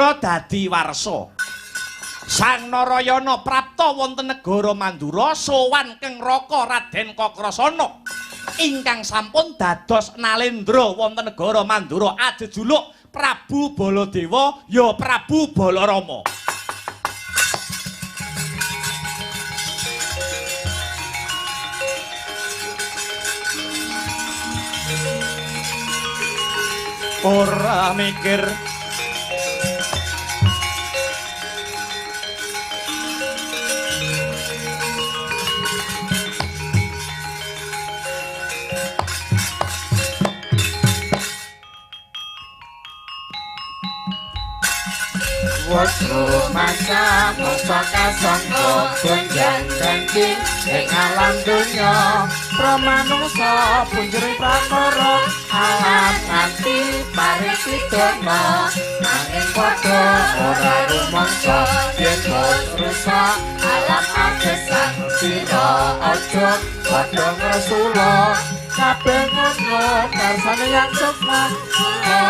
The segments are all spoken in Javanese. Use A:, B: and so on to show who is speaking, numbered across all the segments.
A: Candra dadi warsa. Sang Narayana prapta wonten negara Mandura sowan Keng Raka Raden Kakrasana ingkang sampun dados nalendra wonten negara Mandura ajejuluk Prabu Baladewa ya Prabu Balarama.
B: Ora mikir
C: Wosro masa masa kasangka gonjang ganjing ing alam donya pramanungsa punjering prakara alam nganti paripidana nanging padha ora rumangsa yen wis rusak alam agesang sira aja padha ngresula kabeh ngono karsane yang sukma kula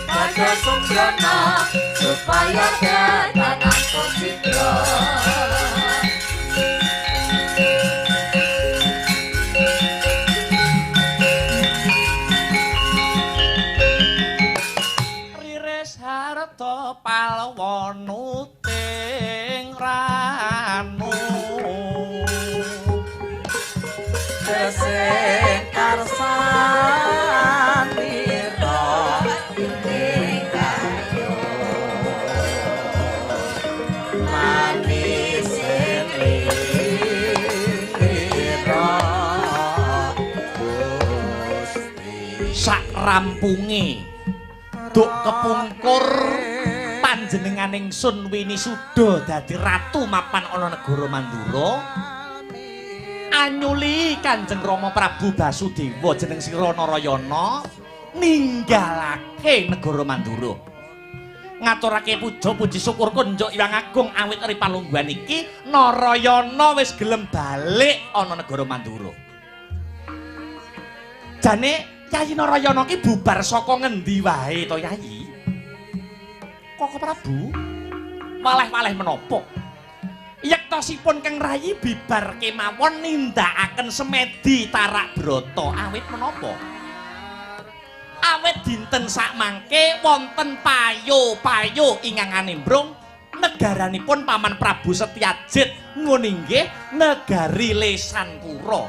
C: padha sumbrana supaya datan tusitra.
A: Riris harta palwanuting ranu
C: sing karsanira ing kayo manis lira Gusti.
A: Sak rampunge duk kepungkur panjenenganing Sun Winisuda dadi ratu mapan ana negara Mandura anyuli Kanjeng Rama Prabu Basudewa jeneng sira Narayana ninggalake negara Mandura. Ngaturake puja puji syukur kunjuk Hyang Agung awit ri palungguhan iki Narayana wis gelem balik ana negara Mandura. Jane Yayi Narayana ki bubar saka ngendi wae to Yayi? Koko Prabu waleh-waleh menapa? Yektosipun Keng Rayi bibar kemawon nindakaken semedi tarak brata awit menapa? Awit dinten sakmangke wonten payo-payo ingkang animbrung negaranipun Paman Prabu Setyajid nguninggih negari Lesanpura.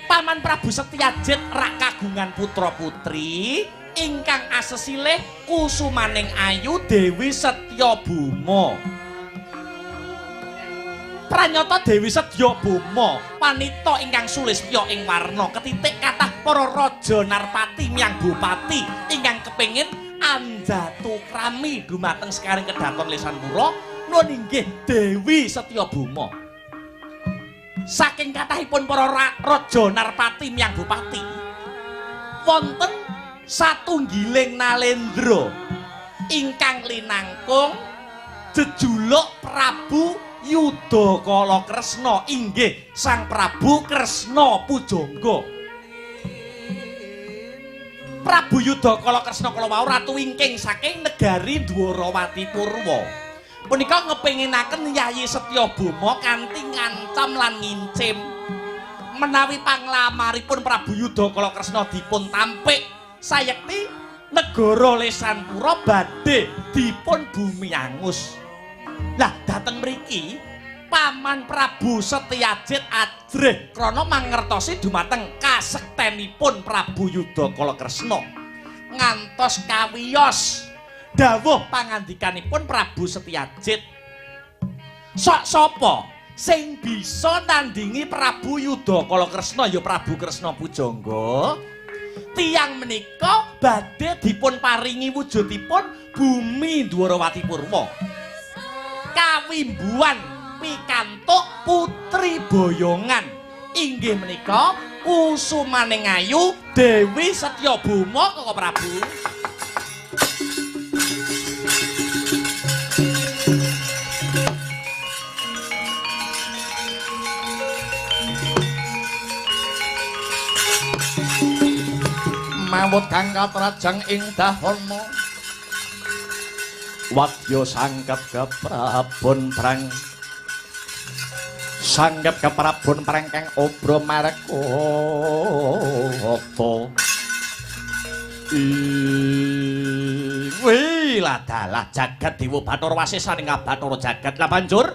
A: Paman Prabu Setyajid rak kagungan putra putri ingkang asesilih kusumaning ayu Dewi Setyabuma. Pranyata Dewi Setyabuma wanita ingkang sulistya ing warna ketitik kathah para raja narpati miyang bupati ingkang kepengin anjatukrami dumateng sekaring kedaton Lesanpura nuwun inggih Dewi Setyabuma. Saking kathahipun para raja narpati miyang bupati wonten satunggiling nalendra ingkang linangkung jejuluk Prabu Yudakala Kresna inggih Sang Prabu Kresna Pujangga. Prabu Yudakala Kresna kala wau ratu wingking saking negari Dwarawati Purwa. Punika ngepenginaken Yayi Setyabuma kanthi ngancam lan ngincim menawi panglamaripun Prabu Yudakala Kresna dipun tampik sayekti negara Lesanpura badhe dipun bumiangus. Lah dateng mriki Paman Prabu Setyajid ajrih krana mangertosi dumateng kasektenipun Prabu Yudakala Kresna ngantos kawiyos dawuh pangandikanipun Prabu Setyajid. Sok sapa sing bisa nandingi Prabu Yudakala Kresna ya Prabu Kresna Pujangga? Tiyang menika badhe dipun paringi wujudipun bumi Dwarawati Purwa. Kawimbuhan pikantuk putri boyongan inggih menika kusumaning ayu Dewi Setyabuma Koko Prabu.
B: Mawut kang katrajang ing dahana
A: Wadya sangkep keprabon prang. Sangkep keprabon prang kang obro markata. Wih, ladalah jagat dewa Bathara Wasesa ning Bathara jagat. Lah banjur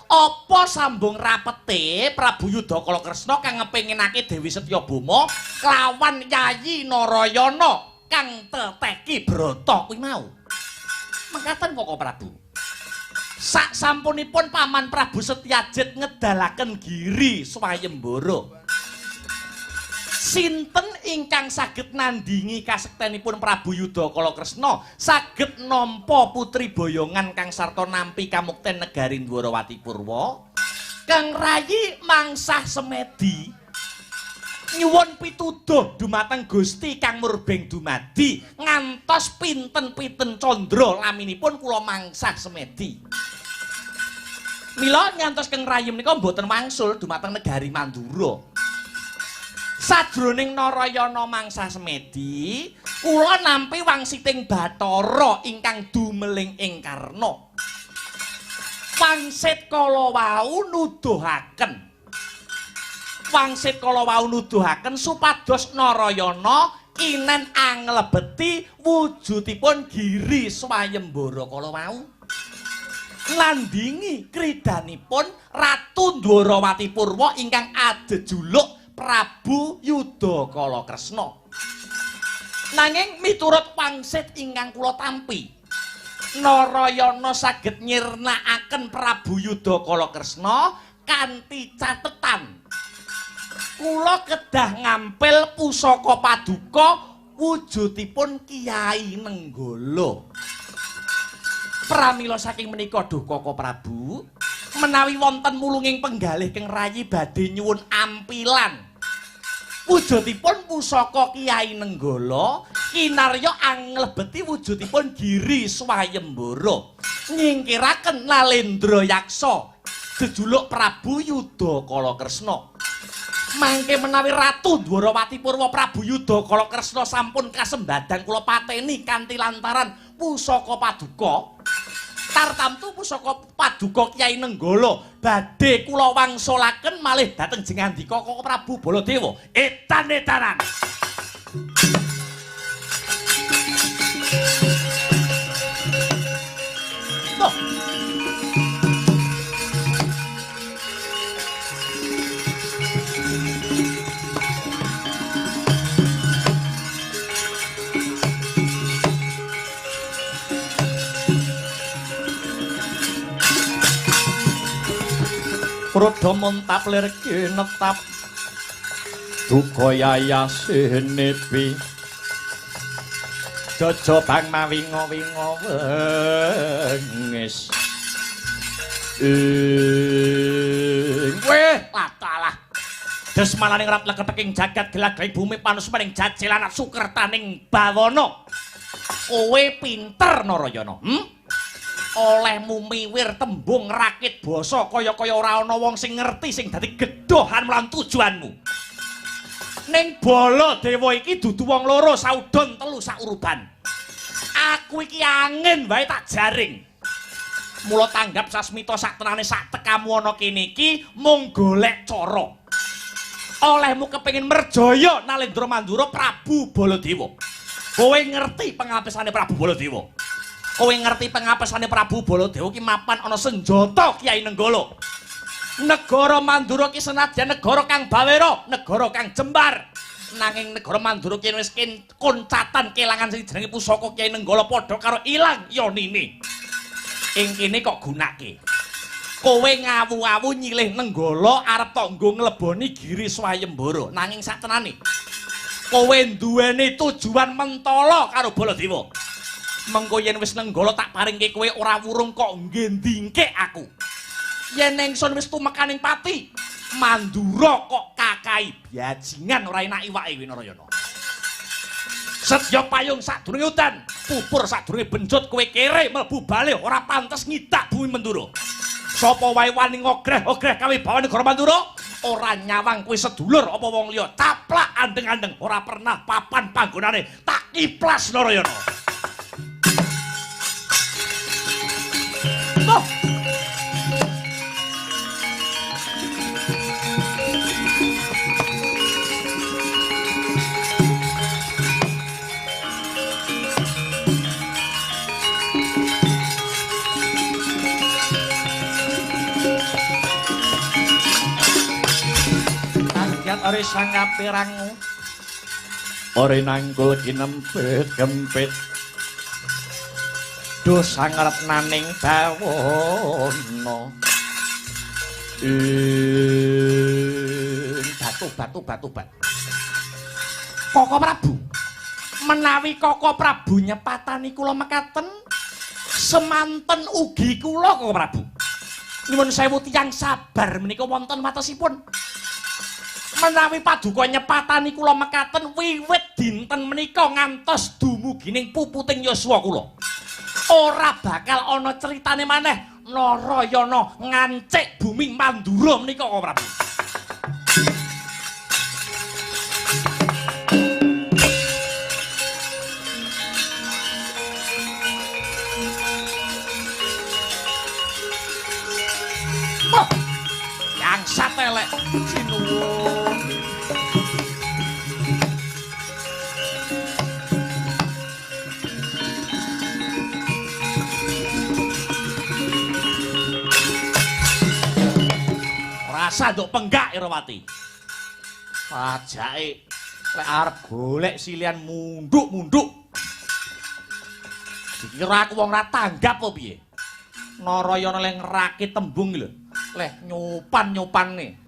A: apa sambung rapete Prabu Yudha Kala Kresna kang ngepinginake Dewi Setyabama kelawan Yayi Narayana kang teteki brata kuwi mau. Mekaten Koko Prabu. Sak sampunipun Paman Prabu Setyajit ngedalaken giri swayembara. Sinten ingkang saged nandingi kasektenipun Prabu Yudha Kala Kresna saged nampa putri boyongan kang sarta nampi kamukten negari Dwarawati Purwa? Kang rayi mangsah semedi nyuwun pituduh dumateng Gusti kang murbeng dumadi ngantos pinten-pinten candra laminipun kula mangsah semedi. Mila ngantos Kang rayi menika mboten wangsul dumateng negari Mandura. Sajroning Narayana mangsa semedi, kula nampi wangsiting Bathara ingkang dumeling ing Karna. Wangsit kala wau nuduhaken. Wangsit kala wau nuduhaken supados Narayana inen anglebeti wujudipun giri swayembara kala wau. Nandingi kridanipun Ratu Dwarawati Purwa ingkang adejuluk Prabu Yudha Kala Kresna. Nanging miturut wangsit ingkang kula tampi, Narayana saged nyirnakaken Prabu Yudha Kala Kresna kanthi catetan kula kedah ngampil pusaka paduka wujudipun Kyai Nenggala. Pramila saking menika duh Koko Prabu, menawi wonten mulunging penggalih Kang Rayi badhe nyuwun ampilan wujudipun pusaka Kyai Nenggala kinarya anglebeti wujudipun giri swayembara nyingkiraken Nalendra Yaksa jejuluk Prabu Yudha Kala Kresna. Mangke menawi Ratu Dwarawati Purwa Prabu Yudha Kala Kresna sampun kasembadan kula pateni kanthi lantaran pusaka paduka, tartamtu pusaka paduka Kyai Nenggala badhe kula wangsulaken malih dhateng jengandika Koko Prabu Baladewa. Edan-edanan. Tuh.
B: Rada montap lir kinetap duka yayasine jaja bang mawinga-winga wengis ing
A: weh latalah desmalaning rat leketeking jagat gelagring bumi panusmaning jajilanat sukertaning bawana. Kowe pinter Narayana, Olehmu miwir tembung rakit basa kaya-kaya ora ana wong sing ngerti sing dadi gedhohan lan tujuanmu. Ning Baladewa iki dudu wong loro saudon telu sauruban. Aku iki angin wae tak jaring. Mula tanggap sasmita sak tenane sak tekamu ana kene iki mung golek cara. Olehmu kepengin merjaya Nalendra Mandura Prabu Baladewa. Kowe ngerti pengapesane Prabu Baladewa? Kowe ngerti pengapesane Prabu Baladewa ki mapan ana senjata Kyai Nenggala. Negara Mandura ki senadyan negara kang bawera, negara kang jembar. Nanging negara Mandura ki wis koncatan kelangan sing jenenge pusaka Kyai Nenggala padha karo ilang yonine. Ing kene kok gunake. Kowe ngawu-awu nyilih Nenggala arep tok nggo ngleboni giri swayembara. Nanging satenane kowe duweni tujuan mentala karo Baladewa. Mengko yen wis Nenggala tak paringke kowe ora wurung kok nggendingke aku. Yen ingsun wis tumekaning pati, Mandura kok kakai bajingan ora enak iwake kuwi Narayana. Setya payung sadurunge udan, pupur sadurunge benjut kowe kere mlebu bali ora pantes ngidak bumi Mandura. Sapa wae wani ngogreh-ogreh kawibawan negara Mandura, ora nyawang kowe sedulur apa wong liya, taplak andeng-andeng ora pernah papan panggonane, tak kiplas Narayana. Ore sang kapirang
B: ore nangkul kinempit kempit
A: do sang retnaning bawana. Ing batu batu batu. Koko Prabu, menawi Koko Prabu nyepatani kula mekaten, semanten ugi kula Koko Prabu. Nyuwun sewu tiyang sabar menika wonten watesipun. Menawi paduka nyepatani kula mekaten wiwit dinten menika ngantos dumugining puputing yuswa kula. Ora bakal ana critane maneh Narayana ngancik bumi Mandura menika Koko Prabu. Yang satelek sinuwun. Rasa nduk penggak Irawati. Pajake lek arep golek silian munduk-munduk. Dikira aku wong ra tanggap apa piye? Narayana lek ngrakit tembung iki lho. Leh nyopan-nyopane.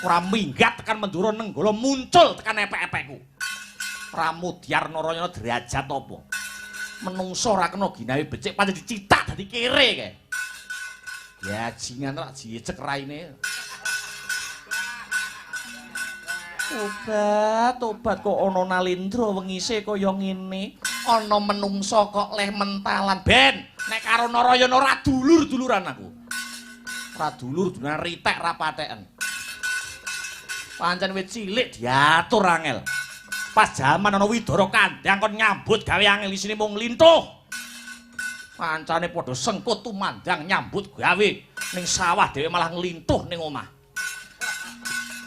A: Ora minggat tekan Mandura Nenggala muncul tekan epek-epekku. Pramudyar Narayana derajat apa? Menungso ora kena ginawe becik pancen dicitak dadi kere kae. Bajingan rak jejeg raine. Obat, obat kok ana Nalindra wengise kaya ngene. Ana menungso kok leh mentalan. Ben, nek karo Narayana ora dulur-duluran aku. Ora dulur-duluran ritek ra patheken. Pancen wit cilik diatur angel. Pas jaman ana Widara Kandang kon nyambut gawe angel isine mung lintuh. Kancane padha sengkut tumandang nyambut gawe ning sawah dhewe malah nglintuh ning omah.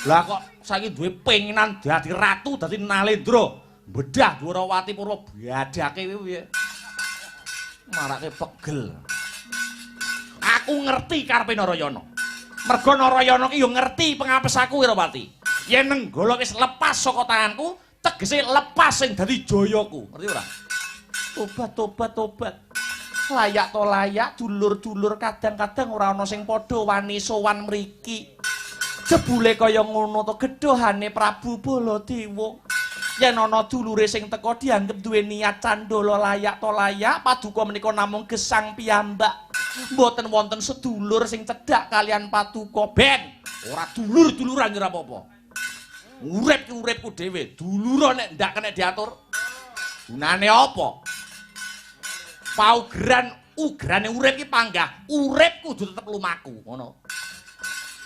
A: Lah kok saiki duwe penginan dadi ratu, dadi Nalendra, bedah Dwarawati Purwa badake piye? Marake pegel. Aku ngerti karepe Narayana. Mergo Narayana ki yo ngerti pengapesaku Wirawati. Yen Nenggala wis lepas saka tanganku, tegese lepas sing dadi jayaku. Ngerti ora? Tobat, tobat, tobat. Layak to layak, dulur-dulur kadang-kadang ora ana sing padha wani sowan mriki. Jebule kaya ngono to gedhohane Prabu Baladewa. Yen ana dulure sing teka dianggep duwe niat candala layak to layak, paduka menika namung gesang piyambak. Mboten wonten sedulur sing cedhak kalian paduka. Ben, ora dulur-duluran ora apa-apa. Urip ki uripku dhewe, dulura nek ndak kena diatur. Gunane apa? Paugeran ugerane urip ki panggah, urip kudu tetep lumaku, ngono.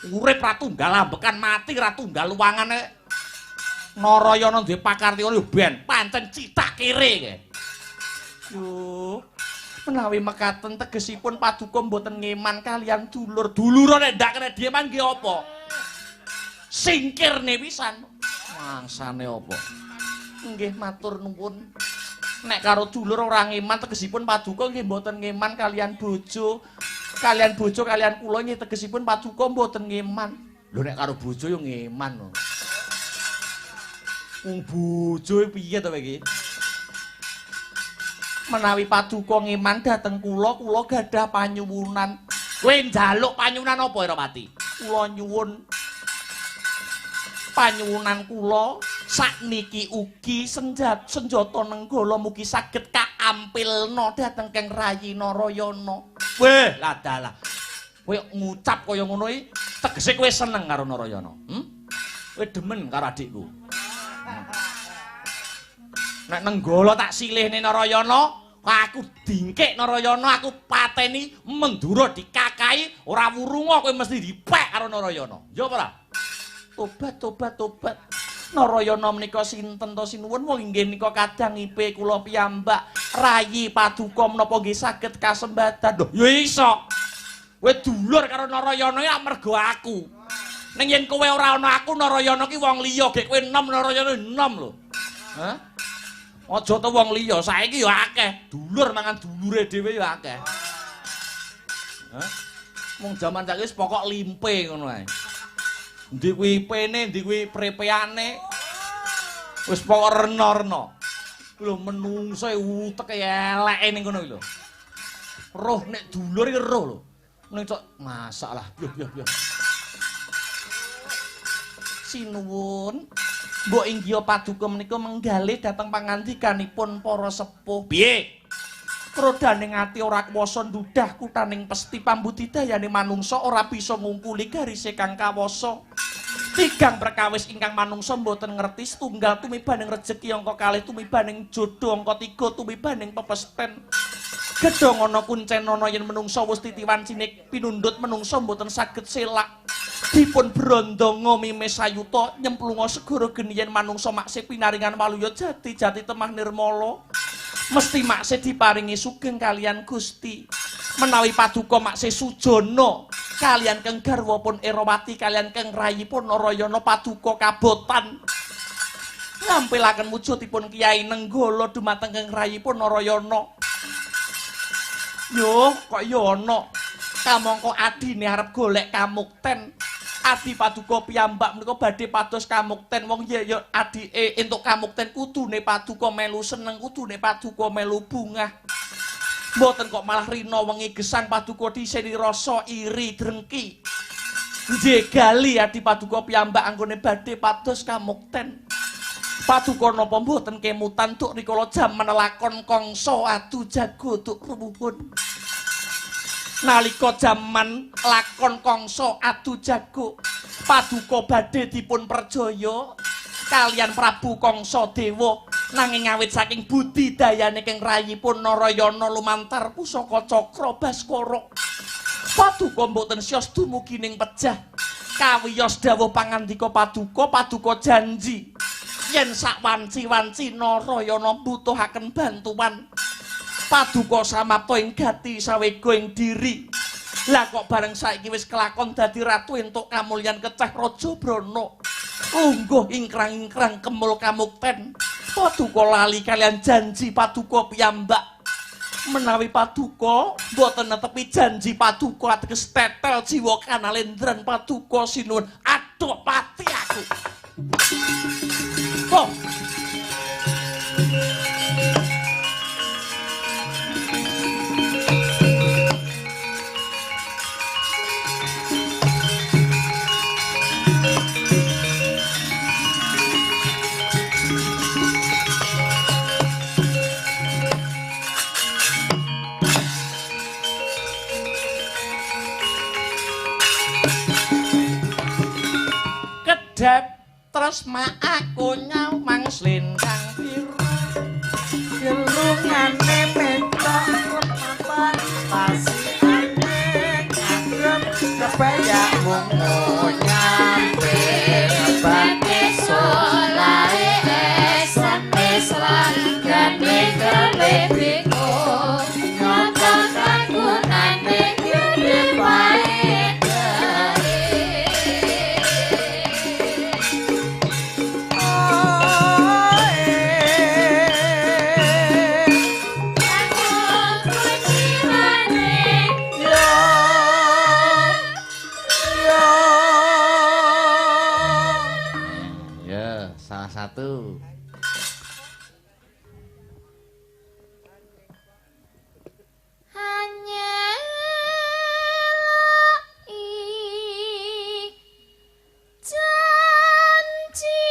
A: Urip ra tunggal ambekan mati ra tunggal luwangane. Narayana duwe pakarti ngono yo ben, pancen citak kere kae. Yo, menawi mekaten tegesipun paduka mboten ngeman kalian dulur. Dulura nek ndak kena dieman nggih apa? Singkirne pisan. Mangsane apa? Nggih matur nuwun. Nek karo dulur ora ngeman tegesipun paduka nggih mboten ngeman kalian bojo. Kalian bojo kalian kula nggih tegesipun paduka mboten ngeman. Lho nek karo bojo yo ngeman lho. Wong bojo piye to iki? Menawi paduka ngeman dhateng kula, kula gadah panyuwunan. Kowe njaluk panyuwunan apa Irawati? Kula nyuwun panyuwunan kula sakniki ugi senjata Nenggala mugi saged kaampilna dhateng Kang Rayi Narayana. Weh, lah dalah. Kowe ngucap kaya ngono iki tegese kowe seneng karo Narayana. Kowe demen karo adikku. Nek Nenggala tak silihne Narayana, aku dingkik Narayana, aku pateni Mandura dikakai ora wurunga kowe mesti dipek karo Narayana. Ya apa ora? Tobat, tobat, tobat. Narayana menika sinten to sinuwun wong inggih nika kadang ipe kula piyambak. Rayi paduka menapa nggih saged kasembatan. Lho, ya iso. Kowe dulur karo Narayana ya mergo aku. Ning yen kowe ora ana aku Narayana ki wong liya, gek kowe enom Narayana enom lho. Hah? Aja to wong liya, saiki ya akeh. Dulur mangan dulure dhewe ya akeh. Hah? Wong jaman saiki wis pokok limpe ngono ae. Endi kuwi pene, endi kuwi prepeane. Wis pokok rena-rena. Lho menungso uteke eleke ning kono iki lho. Roh nek dulur iki roh lho. Ning cok masalah. Yo yo yo. Sinuwun. Mbok inggih paduka menika menggalih dhateng pangandikanipun para sepuh. Piye? Krodaning ati ora kuwasa ndudah kutaning pesti pambudidayane manungsa ora bisa ngungkuli garise kang kawasa. Tigang perkawis ingkang manungsa mboten ngerti setunggal tumibaning rejeki angka kalih tumibaning jodho angka tiga tumibaning pepesten. Gedhong ana kuncen ana yen menungsa wis titiwan cinik pinundhut menungsa mboten saged selak. Dipun brondonga mime sayuta nyemplunga segara geni yen manungsa maksih pinaringan waluya jati-jati temah nirmala. Mesti maksih diparingi sugeng kalian Gusti. Menawi paduka maksih sujana kalian keng garwa pun Erawati kalian keng rayipun Narayana paduka kabotan. Ngampilaken wujudipun Kyai Nenggala dumateng keng rayipun Narayana. Yo kok yo ana kamangka adine arep golek kamukten. Adi paduka piyambak menika badhe pados kamukten. Wong ya ya adike entuk kamukten kudune paduka melu seneng, kudune paduka melu bungah. Mboten kok malah rina wengi gesang paduka diseni rasa iri drengki. Njegali adi paduka piyambak anggone badhe pados kamukten. Paduka napa mboten kemutan duk rikala jaman lakon Kangsa adu jago duk ruwuhun. Nalika jaman lakon Kangsa adu jago, paduka badhe dipun perjaya kalian Prabu Kangsa Dewa. Nanging awit saking budidayane keng rayipun Narayana lumantar pusaka Cakra Baskara, paduka mboten sios dumugi ning pejah. Kawiyos dawuh pangandika paduka, paduka janji yen sak wanci-wanci Narayana mbutuhaken bantuan, paduka samapta ing gati sawega ing diri. Lah kok bareng saiki wis kelakon dadi ratu entuk kamulyan keceh Raja Brana. Lungguh ingkrang-ingkrang kemul kamukten. Paduka lali kalian janji paduka piyambak. Menawi paduka mboten netepi janji paduka ateges tetel jiwa kanalendran paduka sinuwun. Aduh pati aku. Oh. Kedep tresma aku nyawang slendang biru
C: gelungane mentok papan pasiane agem kebayak mung nyampe bate
D: solae esane slanggane kelebeko nyoto kagunane gede pae.
C: Satu.
D: Hanya janji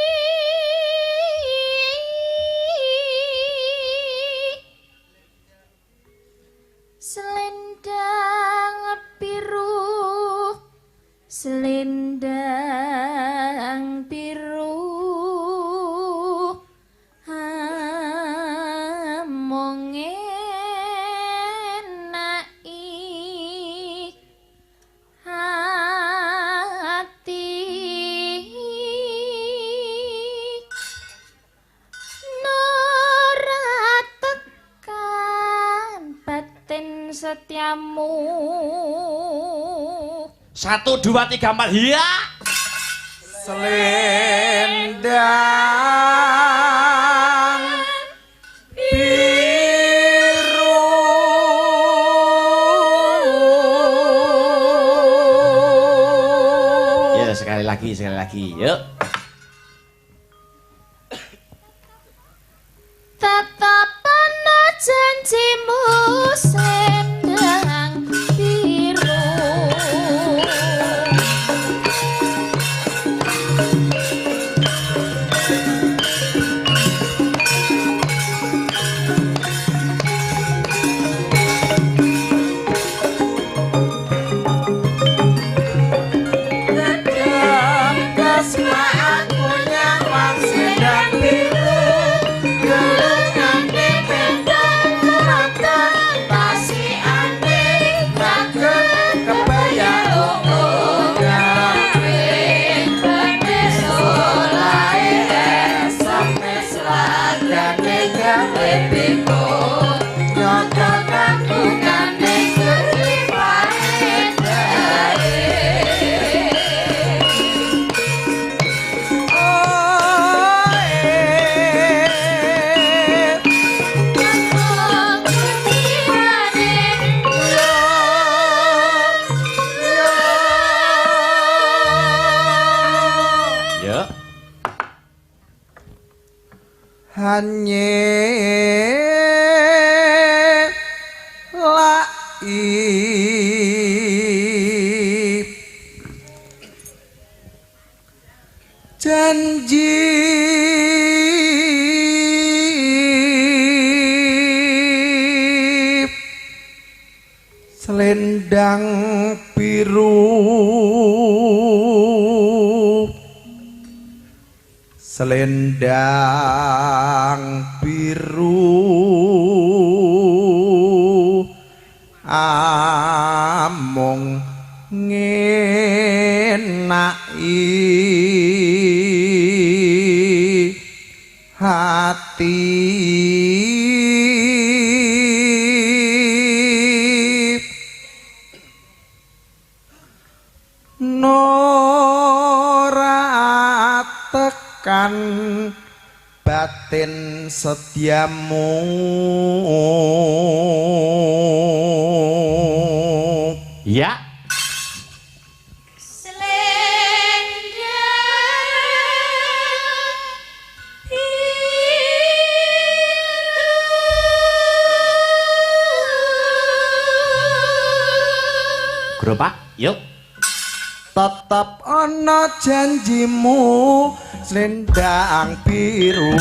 D: selendang biru, selendang biru among enaki hati nora tekan batin setiamu.
A: 1 2 3 4 iya.
C: Selendang biru.
A: Ya, sekali lagi, sekali lagi, yuk.
D: Tetep ana janjimu selendang biru.
C: Janji selendang biru, selendang biru amung ngenaki hati. Nora tekan batin setiamu.
A: Ya. Gerobak, yuk.
C: Tetep ana janjimu selendang biru.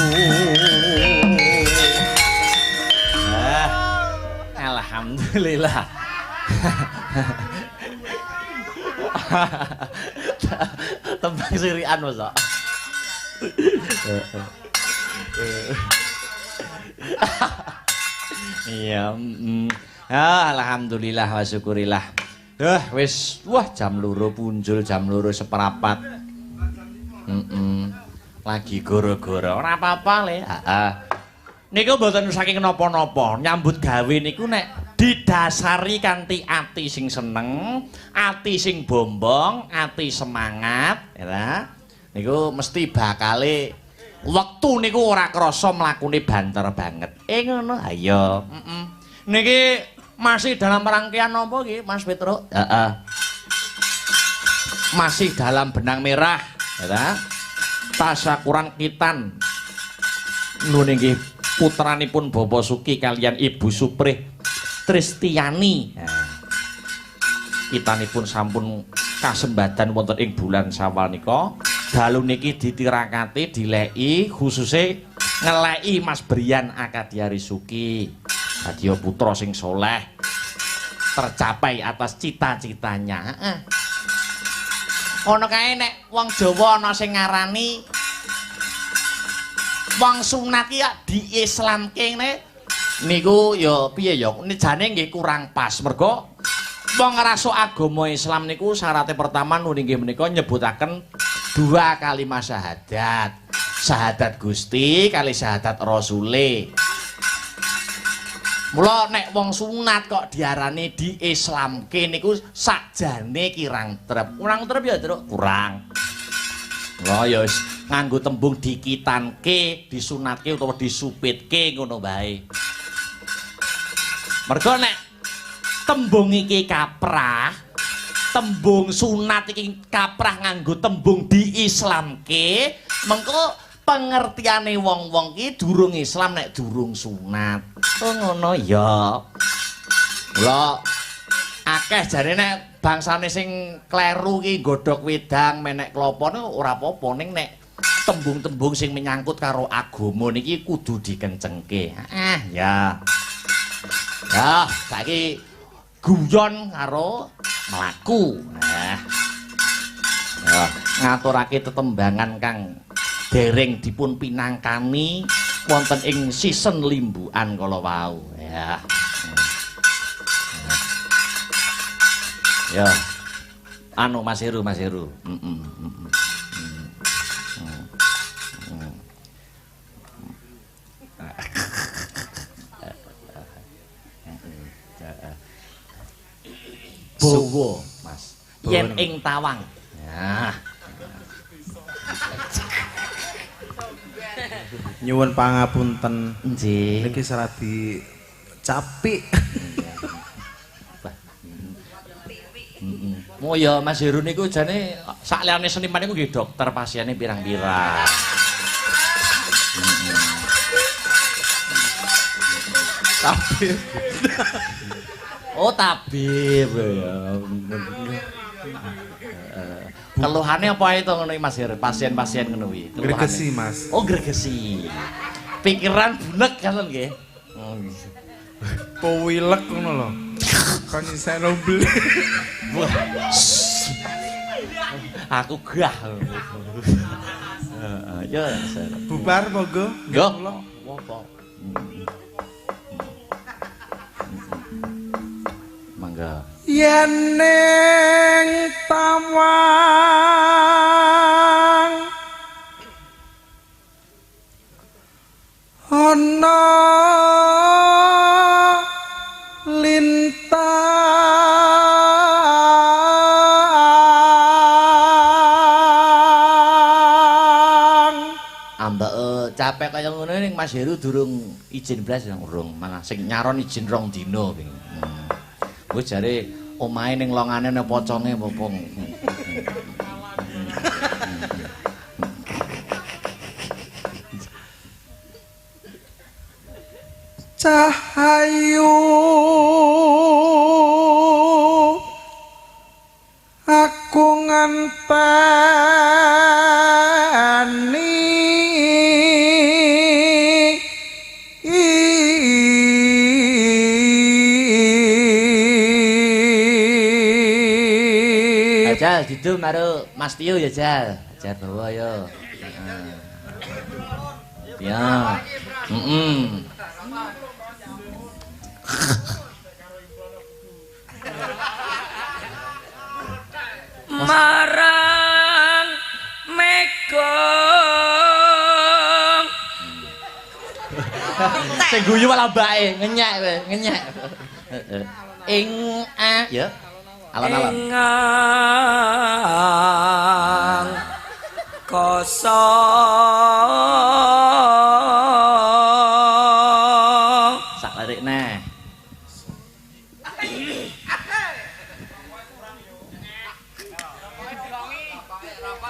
A: Alhamdulillah. Tembang sirian masa. Iya. Alhamdulillah wa syukurillah. Wis, wah jam 2 punjul, jam 2.15. Lagi goro-goro. Ora apa-apa le. Heeh. Niku mboten saking napa-napa. Nyambut gawe niku nek didasari kanthi ati sing seneng, ati sing bombong, ati semangat, ya. Niku mesti bakale wektu niku ora krasa mlakune banter banget. Ngono. Ayo. Niki masih dalam rangkaian apa iki, Mas Petruk? Heeh. Masih dalam benang merah, ya ta? Tasyakuran khitan. Nun inggih putranipun Bapak Suki kalian Ibu Suprih Tristiani. Nah, kitanipun sampun kasembadan wonten ing bulan Syawal nika. Dalu niki ditirakati, dileki, khususe ngeleki Mas Brian Akadiari Suki. Dadi putra sing soleh, tercapai atas cita-citanya. Heeh. Ono kae nek wong Jawa ana sing ngarani wong sunat ki diislamke ngene niku ya piye ya jane nggih kurang pas mergo wong ngrasuk agama Islam niku syaratnya pertama nun inggih menika nyebutaken dua kalimat syahadat. Syahadat Gusti kali syahadat Rasule. Mula nek wong sunat kok diarani diislamke niku sakjane kirang trep. Kurang trep ya, Truk? Kurang. Mula ya wis nganggo tembung dikitanke, disunatke utawa disupitke ngono wae. Mergo nek tembung iki kaprah, tembung sunat iki kaprah nganggo tembung diislamke, mengko pengertiane wong-wong ki durung Islam nek durung sunat. Oh ngono ya. Mula akeh jare nek bangsane sing kleru ki nggodhog wedang menek klopo ora apa-apa, ning nek tembung-tembung sing menyangkut karo agama niki kudu dikencengke. Ah ya. Ya, saiki guyon karo mlaku. Nah. Ya, ngaturake tetembangan kang dereng dipun pinangkani wonten ing season limbukan kala wau. Ya. Ya. Anu Mas Heru, Mas Heru. Bowo, Mas. Yen ing tawang. Nah.
C: Nyuwun pangapunten.
A: Nggih.
C: Niki seradi capik.
A: Oh ya Mas Heru niku jane sak liyane seniman niku nggih dokter pasiene pirang-pirang.
C: Tabib.
A: Oh tabib ya. Keluhane apa ae to ngono iki Mas Heru? Pasien-pasien ngono kuwi.
C: Gregesi Mas.
A: Oh gregesi. Pikiran bunek kan nggih. Oh
C: Pewilek ngono lho. Kon nyiseno beli.
A: Aku gah. Heeh, ya.
C: Bubar monggo.
A: Nggih. Apa? Mangga.
C: Yen ning tawang ana lintang
A: ambeke capek kaya ngono ning Mas Heru durung izin blas urung, malah sing nyaron izin rong dina wingi. Wis jare omahe ning longane ana poconge apa-apa.
C: Cahayu aku ngenteni
A: Jal didum karo Mas Tio ya Jal. Jal bawa yo. Ya. Heeh.
E: Marang Megong.
A: Sing guyu malah mbake, ngenyek kowe, ngenyek. Ing a ya. Alon-alon.
E: Engang kosong.
A: Sak lirik neh.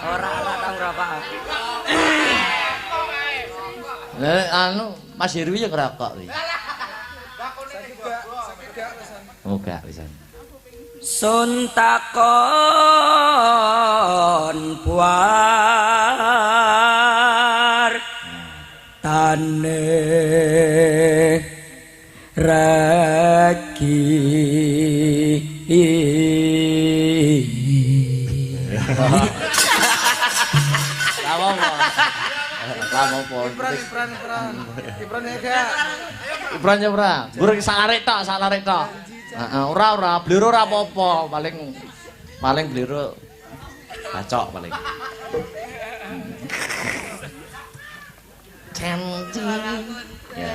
E: Ora ora tau ngrokok.
A: Lah anu Mas Heru ya ngrokok kuwi. Oh gak wisan.
E: Sun takon buar tane ragi.
A: Apa?
C: Ibran. Ibran ya gak?
A: Ibran ya ora. Gur sak larik tok. Heeh, ora, bliro ora apa-apa, paling paling bliro bacok paling. Cantik. Ya.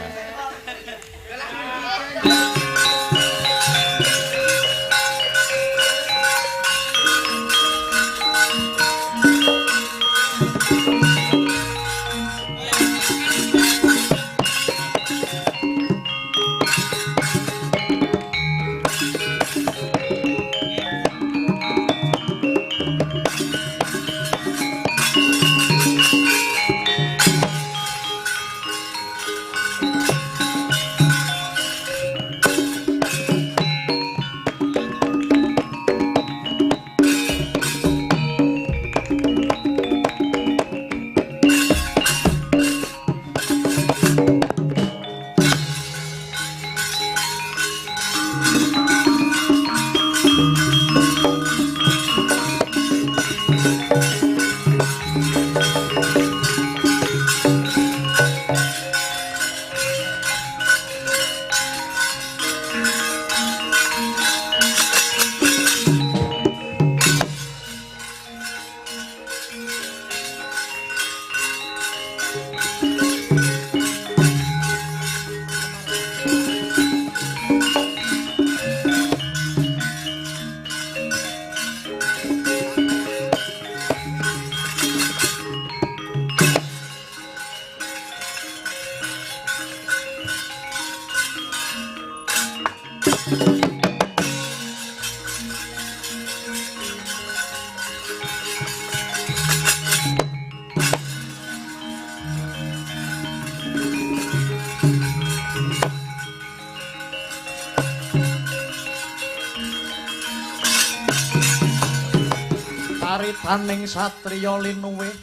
B: Caritaning satriya linuwih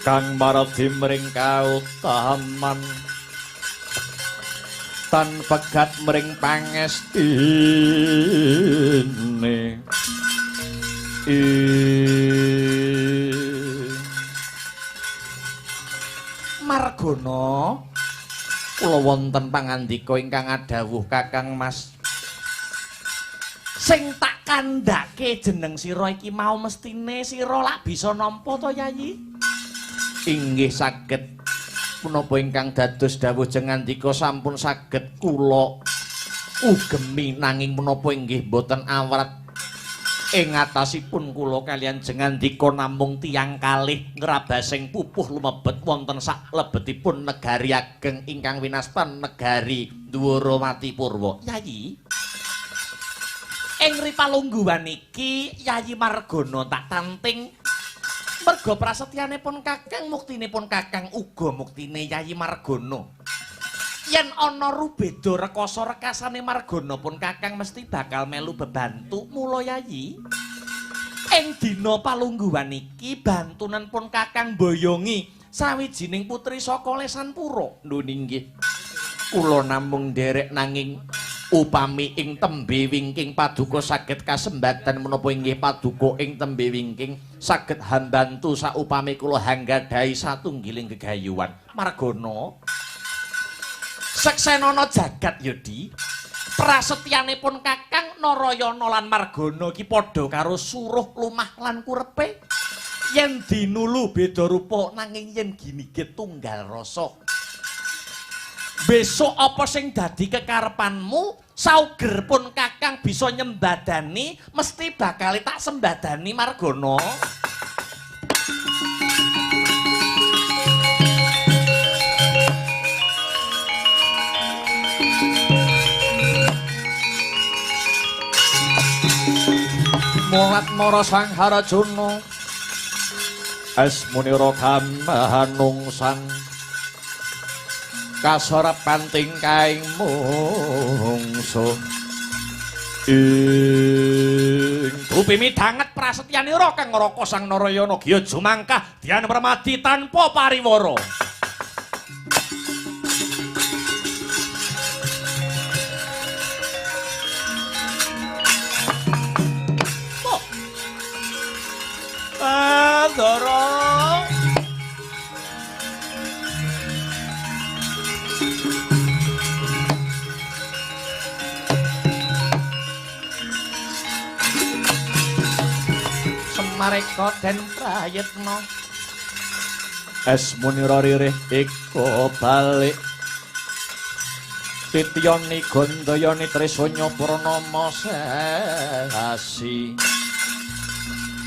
B: kang maradi mring kautaman tan pegat mring pangestine
A: Margono, kula wonten pangandika ingkang adhawuh Kakang Mas. Sing tak kandhake jeneng sira iki mau mestine sira lak bisa nampa to, Yayi?
B: Inggih saged. Punapa ingkang dados dawuh jengandika sampun saged kula ugemi, nanging menapa inggih boten awrat ing atasipun kula kaliyan jengandika namung tiyang kalih ngrabasing pupuh lumebet wonten saklebetipun negari ageng ingkang winastan negari Dwarawati Purwa.
A: Yayi, ing ripalungguhan iki Yayi Margono tak tanting merga prasetyanipun Kakang, muktinipun Kakang uga muktine Yayi Margono. Yen ana rubeda rekasa rekasane Margono pun Kakang mesti bakal melu bebantu. Mula Yayi, ing dina palungguhan iki bantunan pun Kakang boyongi sawijining putri saka Lesanpura.
B: Lho inggih, kula namung nderek nanging upami ing tembe wingking paduka saged kasembatan menapa inggih paduka ing tembe wingking saged hambantu saupami kula hanggadhahi satunggiling gegayuhan.
A: Margono, seksenana jagat ya, Di. Prasetyanipun Kakang Narayana lan Margono iki padha karo suruh lumah lan kurepe. Yen dinulu beda rupa nanging yen ginigit tunggal rasa. Besok apa sing dadi kekarepanmu, sauger pun Kakang bisa nyembadani, mesti bakal tak sembadani Margono.
B: Molat mara Sang Harjuna asmunira kamanungsan kasorepan tingkahing mungsuh ing
A: Bumi midhanget prasetyanira kang ngraka Sang Narayana giya jumangkah dian permadi tanpa pariwara. Ndara. Semareka den prayitna
B: asmunira ririh eka balik titiyani gandayani trisanya purnama sasi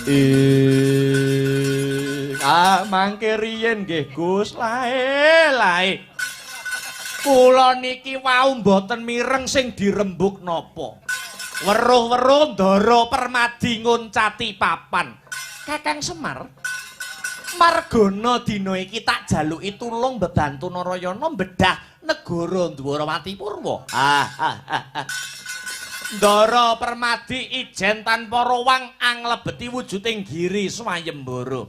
B: ing mangke riyin nggih Gus.
A: Lae lae kula niki wau mboten mireng sing dirembuk napa. Weruh-weruh Ndara Permadi nguncati papan. Kakang Semar, Margono dina iki tak jaluki tulung bebantu Narayana bedah negara Dwarawati Purwa. Ndara Permadi ijen tanpa rowang anglebeti wujuding giri swayembara.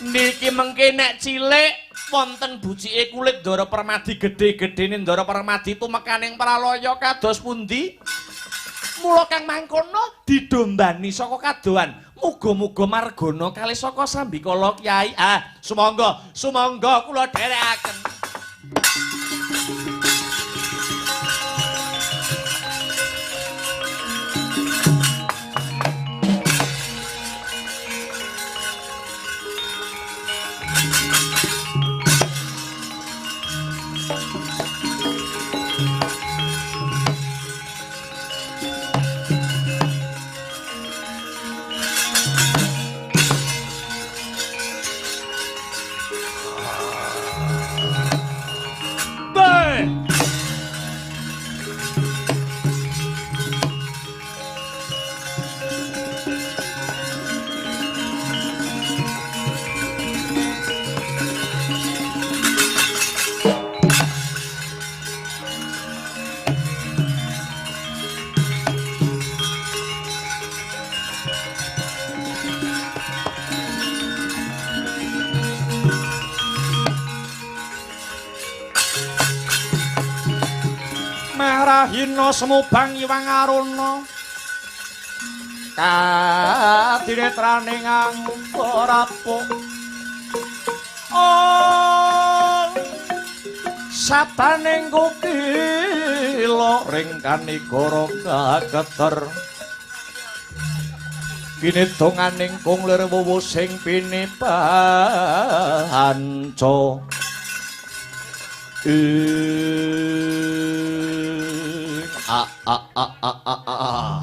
A: Niki mengke nek cilik wonten bucike kulit Ndara Permadi gedhe-gedhene Ndara Permadi tumekaning pralaya kados pundi? Mula kang mangkono didombani saka kadohan. Muga-muga Margono kalih saka sambikala Kyai. Ah, sumangga, sumangga kula dherekaken. Meh rahina semubang iwang aruna. Kadinetrane nganggo rapuh. Oh, sabaning kukila ring kanigara kaketer. Kinedonganing kung lir wuwu sing pinipanca. Ing a a a a a a.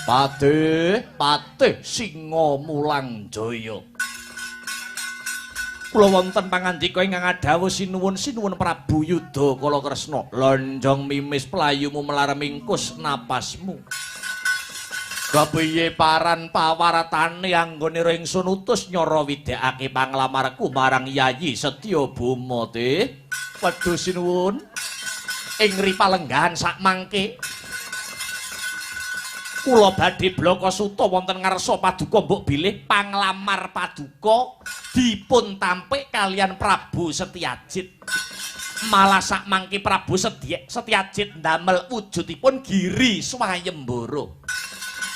A: Patih, patih Singa Mulang Jaya. Kula wonten pangandika ingkang adhawuh sinuwun sinuwun Prabu Yudha Kala Kresna. Lonjong mimis playumu melar mingkus napasmu. Kepiye paran pawaratane anggone ingsun utus nyara widhekake panglamarku marang Yayi Setyabama teh. Wedhus sinuwun ing ripalenggahan sakmangke kula badhe blaka suta wonten ngarsa paduka mbok bilih panglamar paduka dipun tampik kalian Prabu Setyajit. Malah sakmangke Prabu Setyajit ndamel wujudipun Giri Swayembara.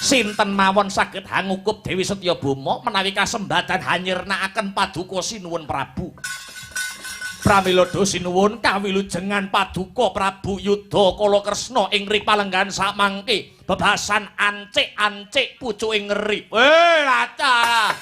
A: Sinten mawon saged hangukup Dewi Setyabama menawi kasembadan hanyirnakaken paduka sinuwun Prabu. Pramila sinuwun kawilujengan paduka Prabu Yudha Kala Kresna ing ripalenggahan sakmangke bebasan ancik-ancik pucuke ngeri. Weh, lacah.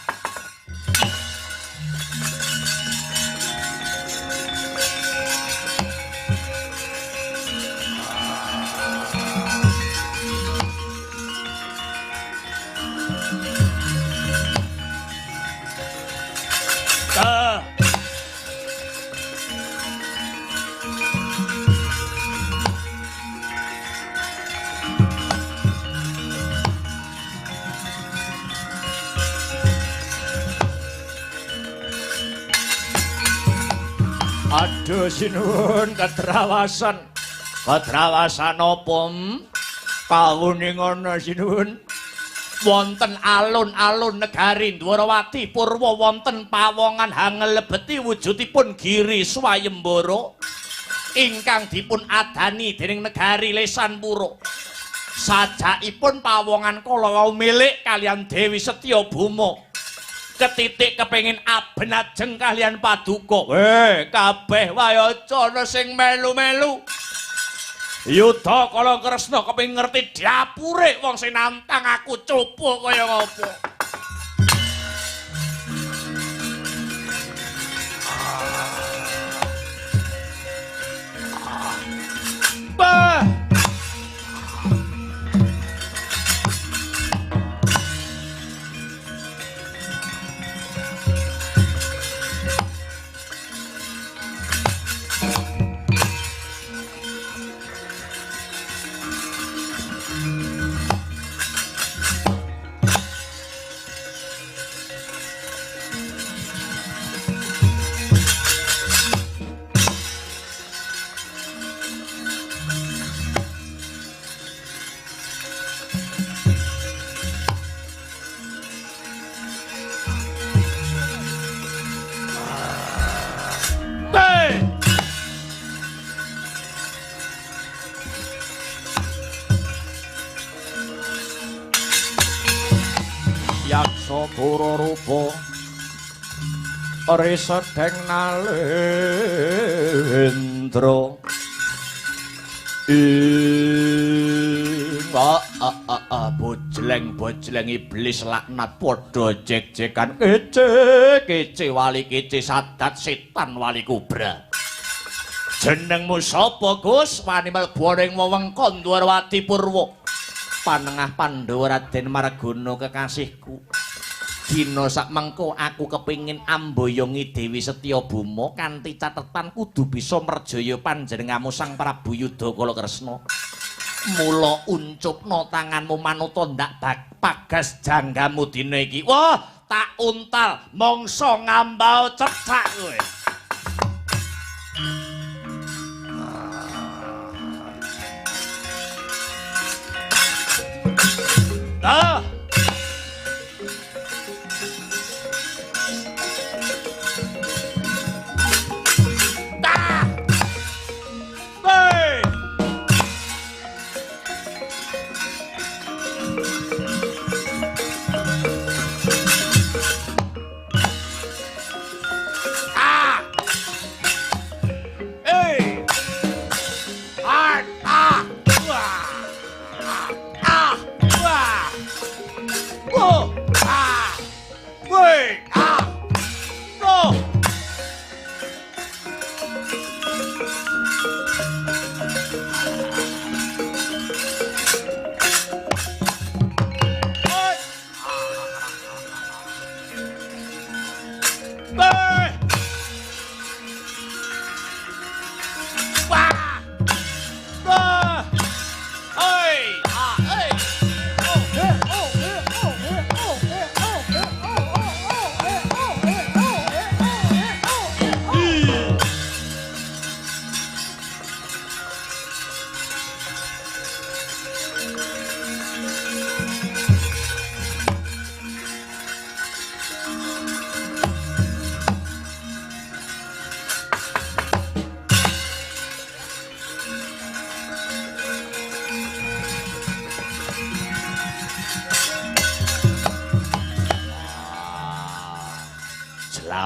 A: Aduh sinuwun ketrawasan. Ketrawasan apa? Kawuningono sinuwun. Wonten alun-alun negari Dwarawati Purwa wonten pawongan hangelebeti wujudipun Giri Swayembara ingkang dipun adani dening negari Lesanpura. Sajakipun pawongan kala wau milik kalian Dewi Setyabama. Ketitik kepengin aben ajeng kalian paduka. Weh, kabeh wae aja ana sing melu-melu. Yudha Kala Kresna kepengin ngerti dapure wong sing nantang aku coba kaya ngopo. Bah. Yaksa pura rupa risedeng nalendra ing a a a bojleng bojleng iblis laknat padha jek-jekan kece kece wali kece sadat setan wali kubra. Jenengmu sapa Gus? Wani mlebu ning wewengkon Dwarawati Purwa. Panengah Pandhawa Raden Margono kekasihku. Dina sakmengko aku kepingin amboyongi Dewi Setyabama kanthi catetan kudu bisa merjaya panjenenganmu Sang Prabu Yudha Kala Kresna. Mula uncupna tanganmu manuta ndak pagas janggamu dina iki. Wah, tak untal mangsa ngambau cecak kowe. Ah. Ta. Hey.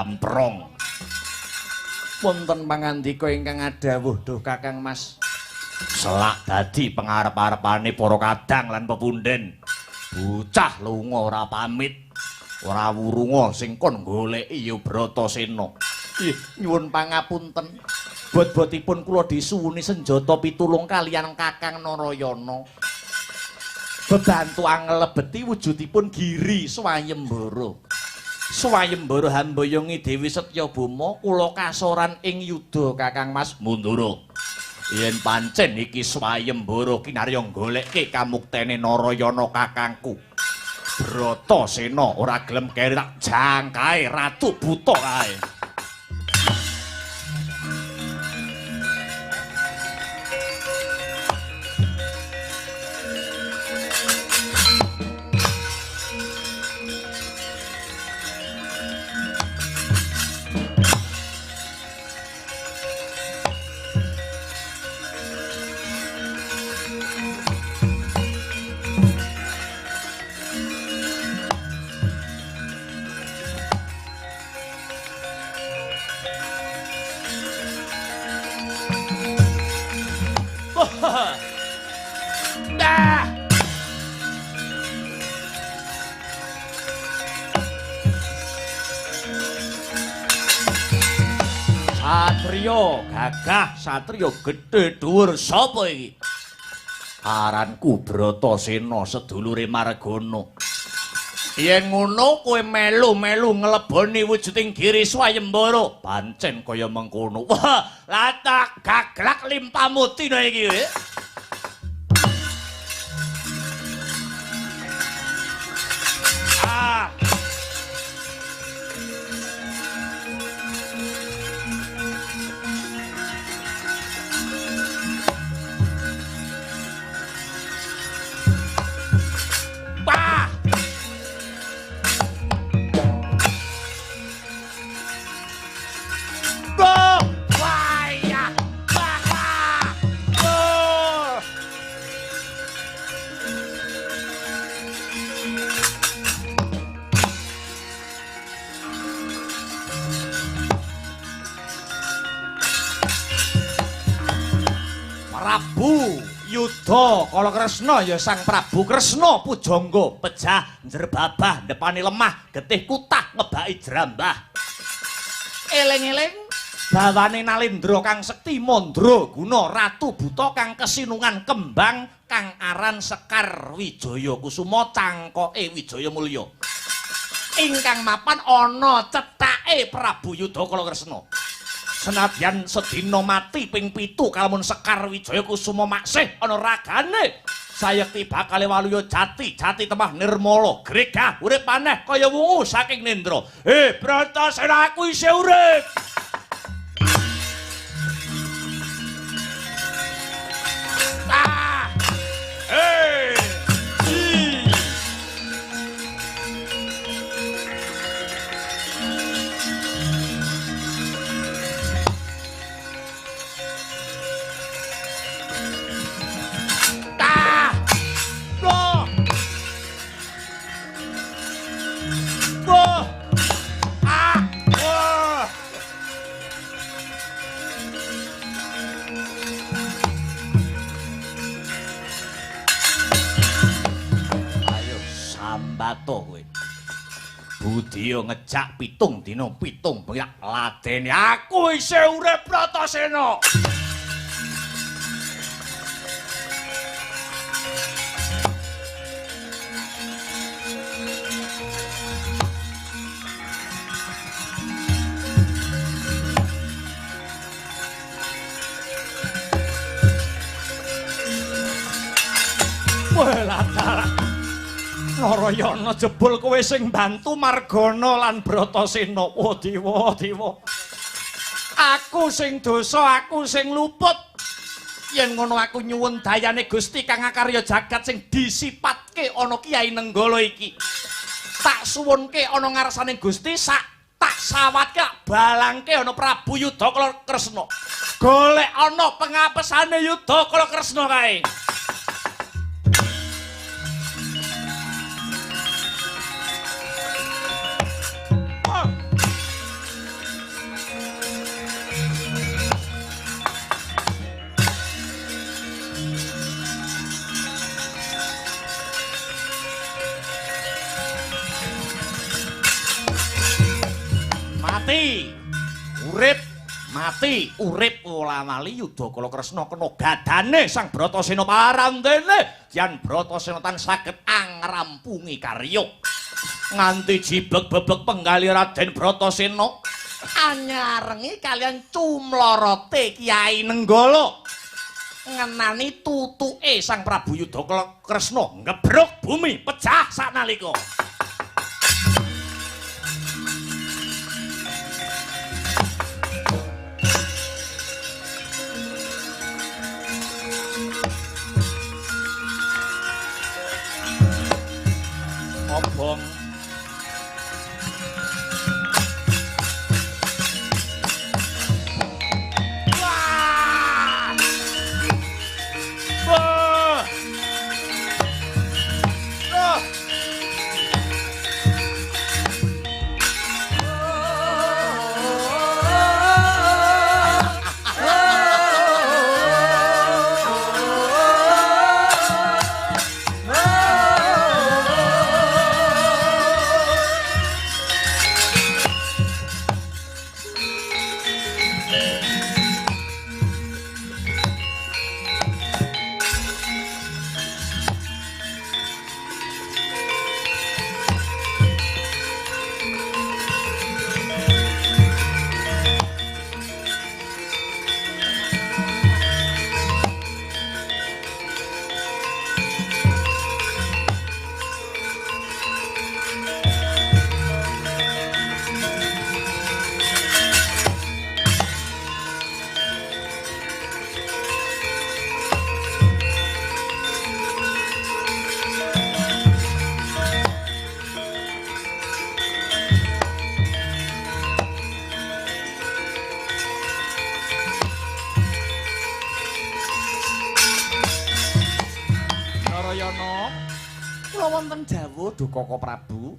A: jamprong.
B: Wonten pangandika ingkang adhawuh duh Kakang Mas.
A: Selak dadi pengarep-arepane para kadang lan pepunden. Bocah lunga ora pamit, ora wurunga sing kon goleki ya Bratasena.
B: Ih, nyuwun pangapunten. Bot-botipun kula disuwuni senjata pitulung kaliyan Kakang Narayana. Bebantu anglebeti wujudipun Giri Swayembara. Swayembara hamboyongi Dewi Setyabama kula kasoran ing yuda Kakang Mas
A: Mundura. Yen pancen iki Swayembara kinarya golekke kamuktene Narayana kakangku. Bratasena ora gelem keri tak jangkae Ratu Buta kae. Dah. Satrio gagah, satrio gedhe dhuwur sapa iki? Aranku Bratasena sedulure Margana. Yen ngono kowe melu-melu ngleboni wujuding Giri Swayembara. Pancen kaya mengkono. Wah, lah tak gaglak limpamu dina iki. Ah. Wah. Go! Wah, ya. Wah, wah. Go! Prabu Yudha Kala Kresna ya Sang Prabu Kresna pujangga pejah njrebabah ndepane lemah getih kutah ngebaki jrambah. Eling-eling bawane Nalendra kang sekti mandra guna Ratu Buta kang kesinungan kembang kang aran Sekar Wijaya Kusuma cangkoke Wijaya Mulya. Ingkang mapan ana cethake Prabu Yudha Kala Kresna. Senadyan sedina mati ping 7 kalamun Sekar Wijaya Kusuma maksih ana ragane sayekti bakale waluya jati jati temah nirmala gregah urip maneh kaya wungu saking nendra. Bratasena aku isih urip. Ah! Sambato kowe. Budya ngejak 7 dina 7 bengi ladeni aku isih urip Bratasena. Wah, dalah. Narayana jebul kowe sing bantu Margana lan Bratasena. Oh dewa, dewa. Aku sing dosa, aku sing luput. Yen ngono aku nyuwun dayane Gusti kang akarya jagat sing disipatke ana Kyai Nenggala iki. Tak suwunke ana ngarsane Gusti sak tak sawatke balangke ana Prabu Yudha Kala Kresna. Golek ana pengapesane Yudha Kala Kresna kae. Mati urip ora wali Yudakala Kresna kena gadane Sang Bratasena parandene yen Bratasena tan saged angrampungi karya. Nganti jibeg-bebeg penggali Raden Bratasena anyarengi kalian cumlorote Kyai Nenggala. Ngenani tutuke Sang Prabu Yudakala Kresna ngebruk bumi pecah saknalika. Obong wah wah wah. Koko Prabu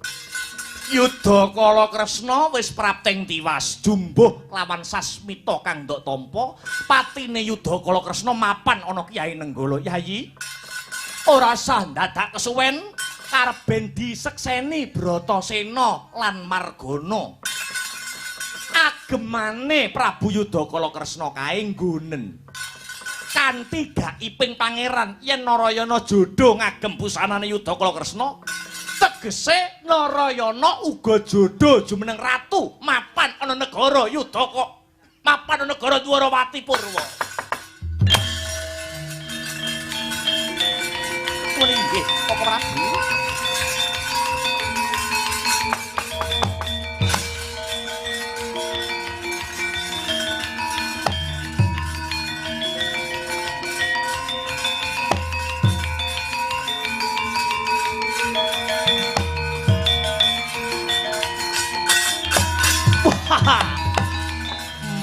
A: Yudakala Kresna wis prapting tiwas jumbuh lawan sasmita kang ndok tampa. Patine Yudakala Kresna mapan ana Kyai Nenggala. Yayi ora sah ndadak kesuwen karben disekseni Bratasena lan Margana. Agemane Prabu Yudakala Kresna kae nggonen kanthi gaiping pangeran yen Narayana jodho ngagem busanane Yudakala Kresna, tegese Narayana uga jodho jumeneng ratu mapan ana negara Yudaka, mapan ana negara Dwarawati Purwa. Inggih, Koko Prabu.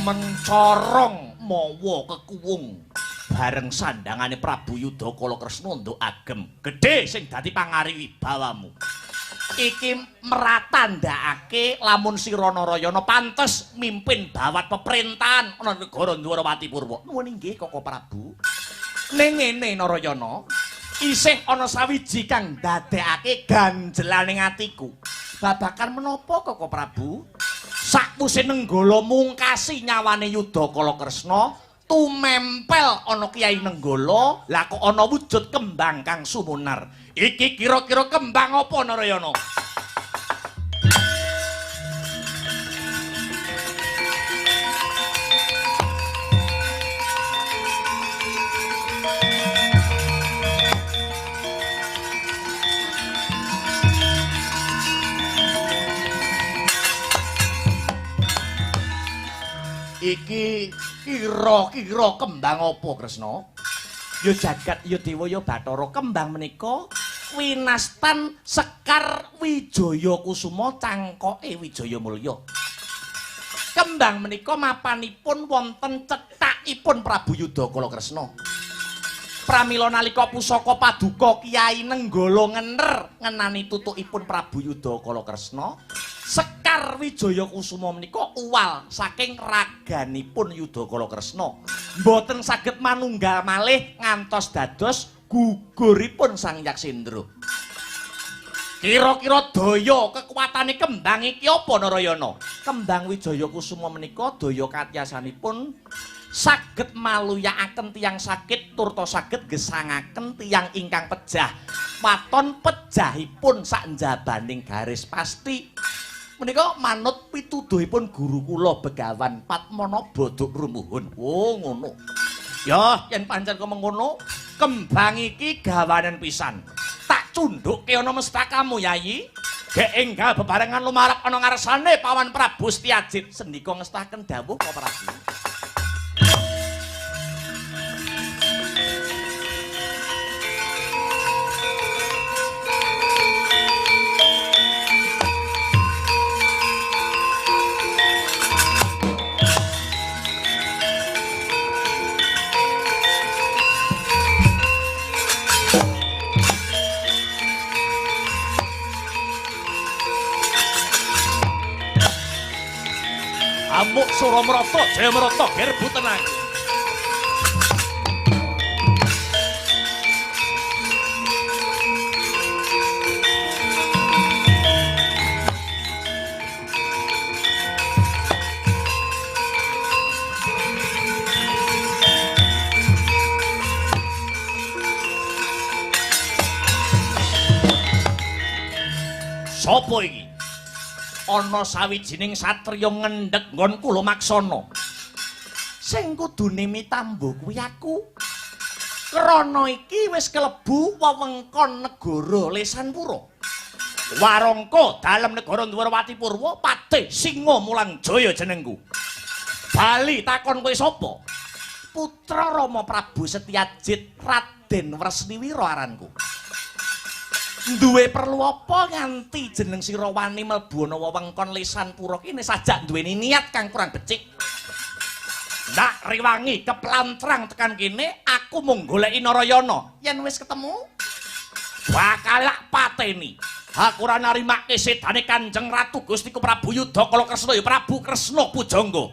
A: Mencorong mawa kekuwung bareng sandangane Prabu Yudakala Kresna nduk agem gedhe sing dadi pangari wibawamu. Iki meratandakake lamun sira Narayana pantes mimpin bawat peperintahan ana negara Dwarawati Purwa. Nuwun inggih Koko Prabu. Ning ngene Narayana, isih ana sawiji kang ndadekake ganjelaning atiku. Babakan menapa Koko Prabu? Sakwise Nenggala mungkasi nyawane Yudakala Kresna, tumempel ana Kyai Nenggala, lah kok ana wujud kembang kang sumunar. Iki kira-kira kembang apa Narayana? Iki kira-kira kembang apa Kresna? Ya jagat ya dewa ya Bathara, kembang menika winastan Sekar Wijaya Kusuma cangkoke Wijaya Mulya. Kembang menika mapanipun wonten cethakipun Prabu Yudakala Kresna. Pramila nalika pusaka paduka Kyai Nenggala ngener ngenani tutukipun Prabu Yudakala Kresna, Sekar Wijaya Kusuma menika uwal saking raganipun Yudakala Kresna. Mboten saged manunggal malih ngantos dados guguripun Sang Yaksendra. Kira-kira daya kekuatane kembang iki apa Narayana? Kembang Wijaya Kusuma menika daya katiyasanipun saged maluyakaken tiyang sakit turta saged gesangaken tiyang ingkang pejah. Waton pejahipun saknjabaning garis pasti. Menika manut pituduhipun guru kula Begawan Padmanaba Duk Rumuhun. Oh ngono. Ya, yen pancen kok mengono, kembang iki gawanen pisan. Tak cundhukke ana mestakamu, Yayi. Gek enggal bebarengan lumarep ana ngarsane Pawan Prabu Setyajid. Sendika ngestaken dawuh Pak Prabu. Amuk Suramrata Jayamrata gerbu tenang. Sopo iki? Ana sawijining satriya ngendhek nggon kula maksana. Sing kudune mitambo kuwi aku. Krana iki wis kelebu wewengkon negara Lesanpura. Warangka dalem negara Dwarawati Purwa Patih Singa Mulang Jaya jenengku. Bali takon kowe sapa? Putra Rama Prabu Setyajid Raden Wresniwira aranku. Duwe perlu apa nganti jeneng sira wani mlebu ana wewengkon Lesanpura kene sajak duweni niat kang kurang becik. Ndak rewangi keplantrang tekan kene aku mung goleki Narayana. Yen wis ketemu bakal tak pateni. Aku ora narimake sedane Kanjeng Ratu Gustiku Prabu Yudhakala Kresna ya Prabu Kresna Pujangga.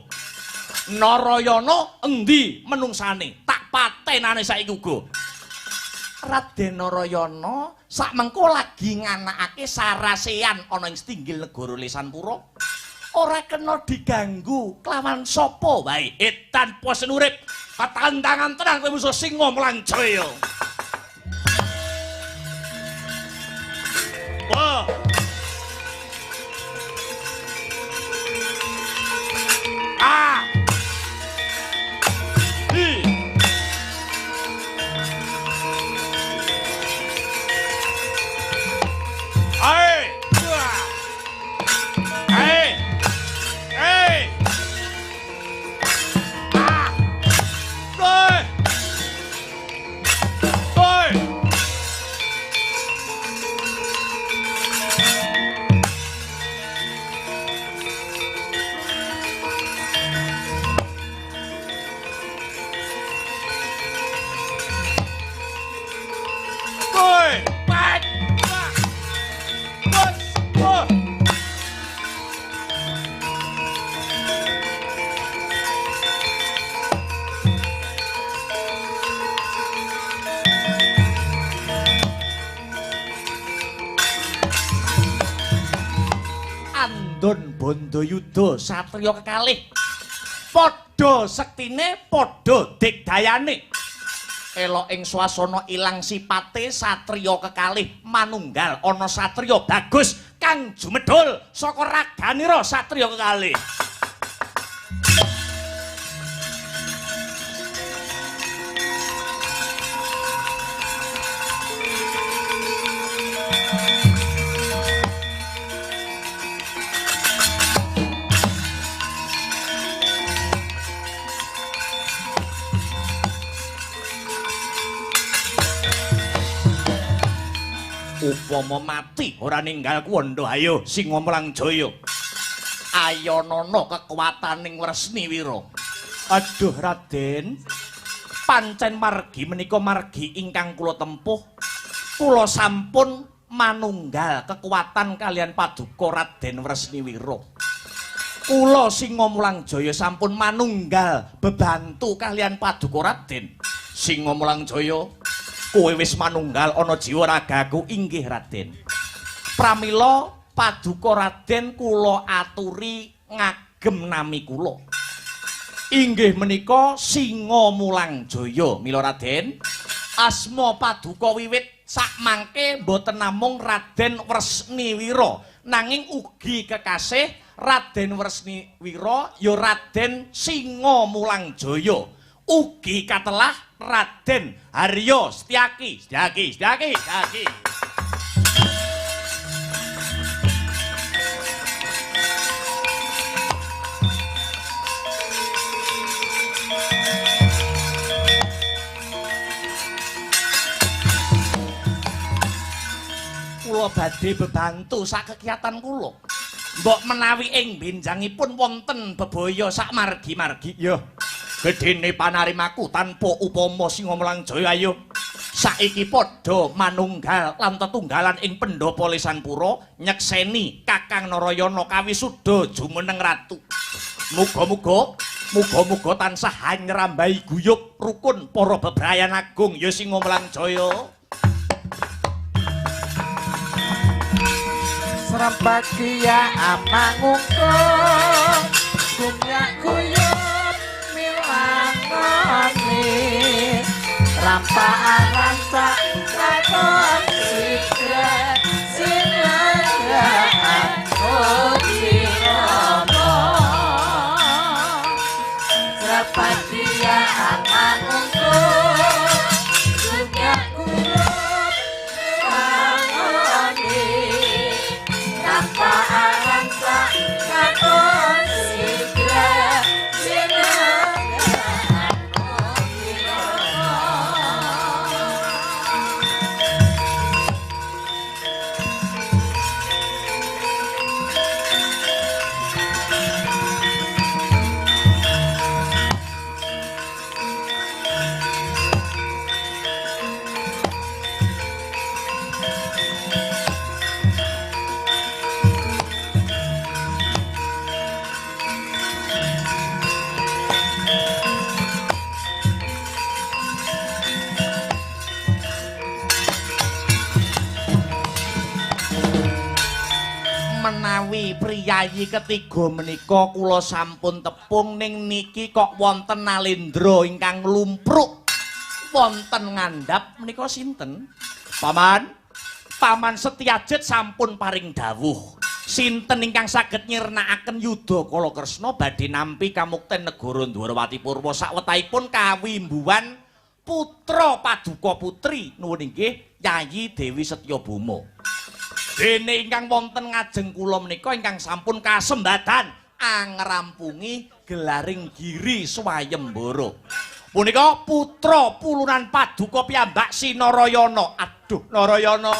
A: Narayana endi menungsane? Tak patenane saiki uga. Raden Narayana sakmengko lagi nganakake sarasean ana ing setinggil negara Lesanpura. Ora kena diganggu kelawan sapa wae. Edan posen urip ketantangan tenan kowe musuh Singa Mulang Jaya. Wah. Ah. Hi. Ae. Ae. Ae. Ah. Oi. Oi. Oi. Pat. Andon Bandayuda satriya kekalih padha sektine padha digdayane. Elok ing swasana ilang sipate satriya kekalih manunggal ana satriya bagus kang jumedhul saka raganira satriya kekalih. Upama mati ora ninggal kuwanda, ayo Singa Mulang Jaya. Ayo nono kekuwataning Wresniwira. Aduh Raden, pancen margi menika margi ingkang kula tempuh. Kula sampun manunggal kekuatan kalian paduka Raden Wresniwira. Kula Singa Mulang Jaya sampun manunggal bebantu kalian paduka Raden Singa Mulang Jaya. Kowe wis manunggal ana jiwa ragaku. Inggih Raden. Pramila paduka Raden kula aturi ngagem nami kula. Inggih menika Singa Mulang Jaya. Mila Raden, asma paduka wiwit sakmangke mboten namung Raden Wresniwira, nanging ugi kekasih Raden Wresniwira ya Raden Singa Mulang Jaya. Ugi katelah Raden Haryo Setyaki. Setyaki, Setyaki, Setyaki. Kula badhe bebantu sak kegiatan kula. Mbok menawi ing benjangipun wonten bebaya sak margi-margi. Ya, gedene panarimaku tanpa upama Singa Mulang Jaya ayo. Saiki padha manunggal lan tetunggalan ing pendhapa Lesanpura nyekseni Kakang Narayana kawisuda jumeneng ratu. Muga-muga muga-muga tansah nyrambahi guyub rukun para bebrayan agung ya Singa Mulang Jaya.
C: Serampakia amangungkung gumyak guyub milangoni rampaan rancak katon sidra sinanggaan Rama. Serampakia amangungkung gumyak guyub milangoni rampaan rancak katon sidra sinanggaan Rama.
A: Menawi priyayi ketiga menika kula sampun tepung ning niki kok wonten nalendra ingkang lumpruk wonten ngandhap menika sinten? Paman, Paman Setyajid sampun paring dawuh. Sinten ingkang saged nyirnakaken Yudha Kala Kresna badhe nampi kamukten negara Dwarawati Purwa sawetahipun kawimbuhan putra paduka putri nuwun inggih Yayi Dewi Setyabama. Dene ingkang wonten ngajeng kula menika ingkang sampun kasembadan angrampungi gelaring giri swayembara. Punika putra pulunan paduka piyambak Sinarayana. Aduh Narayana.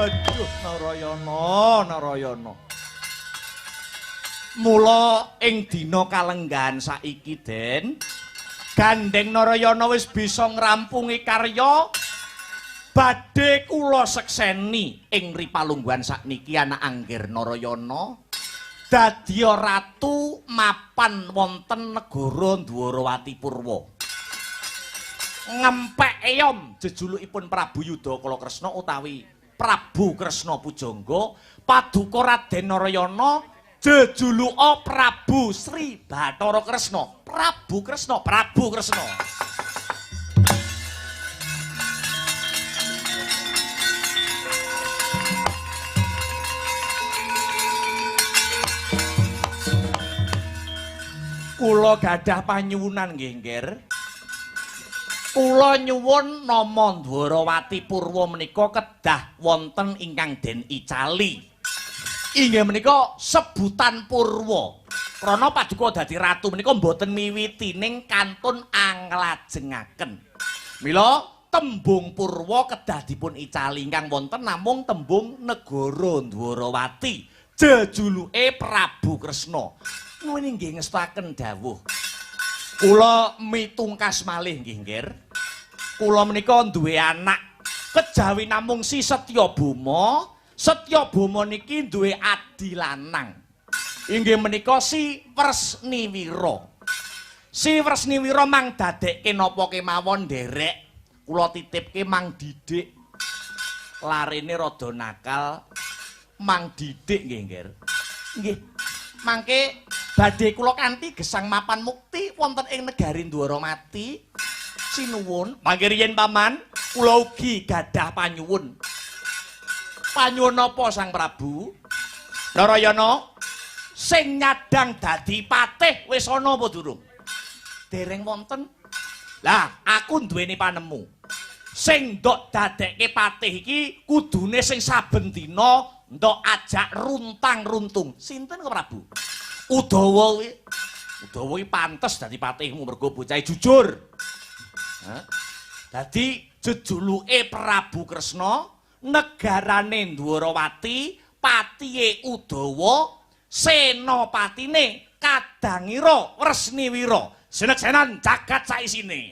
A: Aduh Narayana, Narayana. Mula ing dina kalenggahan saiki, Den, gandeng Narayana wis bisa ngrampungi karya badhe kula sekseni ing ripalungguhan sakniki anak anggir Narayana dadiya ratu mapan wonten negara Dwarawati Purwa. Ngempek eyom jejulukipun Prabu Yudha Kala Kresna utawi Prabu Kresna Pujangga, paduka Raden Narayana jejuluka Prabu Sri Bathara Kresna. Prabu Kresna, Prabu Kresna. Kula gadah panyuwunan nggih, Nggir. Kula nyuwun nama Dwarawati Purwa menika kedah wonten ingkang den icali. Inggih menika sebutan Purwa. Krana paduka dadi ratu menika mboten miwiti ning kantun anglajengaken. Mila tembung Purwa kedah dipun icali ingkang wonten namung tembung negara Dwarawati. Jejuluke Prabu Kresna. Nuwun inggih ngestaken dawuh. Kula mitungkas malih nggih, Nggir. Kula menika duwe anak kejawi namung si Setyabama. Setyabama niki duwe adi lanang. Inggih menika si Wresniwira. Si Wresniwira mang dadekke napa kemawon nderek. Kula titipke mang didik. Larene rada nakal, mang didik nggih, Nggir. Nggih. Mangke badhe kula kanthi gesang mapan mukti wonten ing negari Ndwaramati. Sinuwun. Mangke riyen paman, kula ugi gadah panyuwun. Panyuwun napa Sang Prabu? Narayana, sing nyadang dadi patih wis ana apa durung? Dereng wonten. Lah, aku duweni panemu. Sing ndok dadekke patih iki kudune sing saben dina ndok ajak runtang-runtung. Sinten kok Prabu? Udawa kuwi. Udawa kuwi pantes dadi patihmu mergo bocahe jujur. Hah? Dadi jejuluke Prabu Kresna, negarane Ndwarawati, patihe Udawa, senopatine Kadangira Wresniwira. Seneksenan jagat saisine.